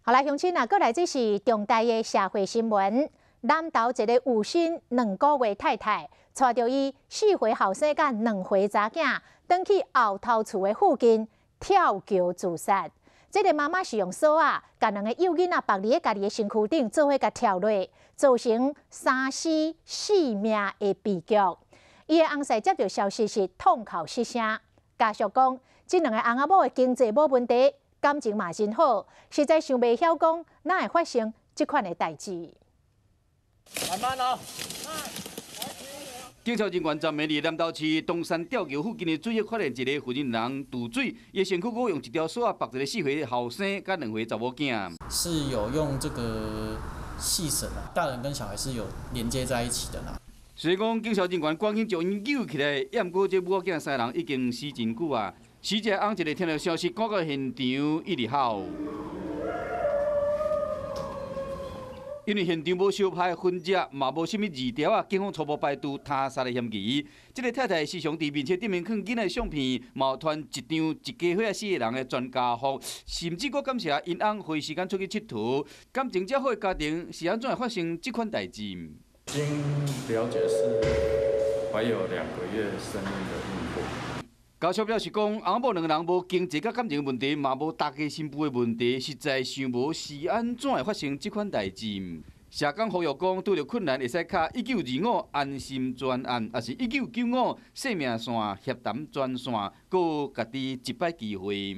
好來，鄉親啊，閣來這是重大的社會新聞。南投一个有身2個月太太，帶著伊4歲後生佮2歲查囝，轉去後頭厝的附近跳橋自殺。這个媽媽是用索仔，共兩个幼囡仔縛佇咧家己的身軀頂，做伙共跳落，造成三死四命的悲劇。伊的翁婿接著消息是痛哭失聲，家屬講，這兩个翁仔某的經濟無問題，感情嘛真好，實在想袂曉講，哪會發生這款的代誌。慢慢哦。警察人員昨暝佇南投市東山吊橋附近的水域發現一个婦人人墮水，伊的身軀閣用一條索仔縛一个4歲後生佮2歲查某囝。是有用這個細繩啊，大人跟小孩是有連接在一起的啦。雖然講警察人員趕緊將𪜶救起來，毋過這母仔囝三人已經死真久啊。死者翁一个聽著消息，趕到現場一直哭。因為現場無相拍痕跡，嘛無啥物字條仔，警方初步排除他殺的嫌疑。這个太太時常佇面冊頂面囥囡仔的相片，嘛有傳一張一家伙仔四个人的全家福，甚至閣感謝𪜶翁花時間出去𨑨迌，感情遮好的家庭是按怎會發生這款代誌？經了解是懷有2個月身孕的孕婦。家屬表示講，翁某兩个人無經濟佮感情問題，嘛無大家新婦的問題，實在想無是按怎會發生這款代誌。社工呼籲講，拄著困難會使敲1925安心專案，抑是1995生命線協談專線，閣有家己一擺機會。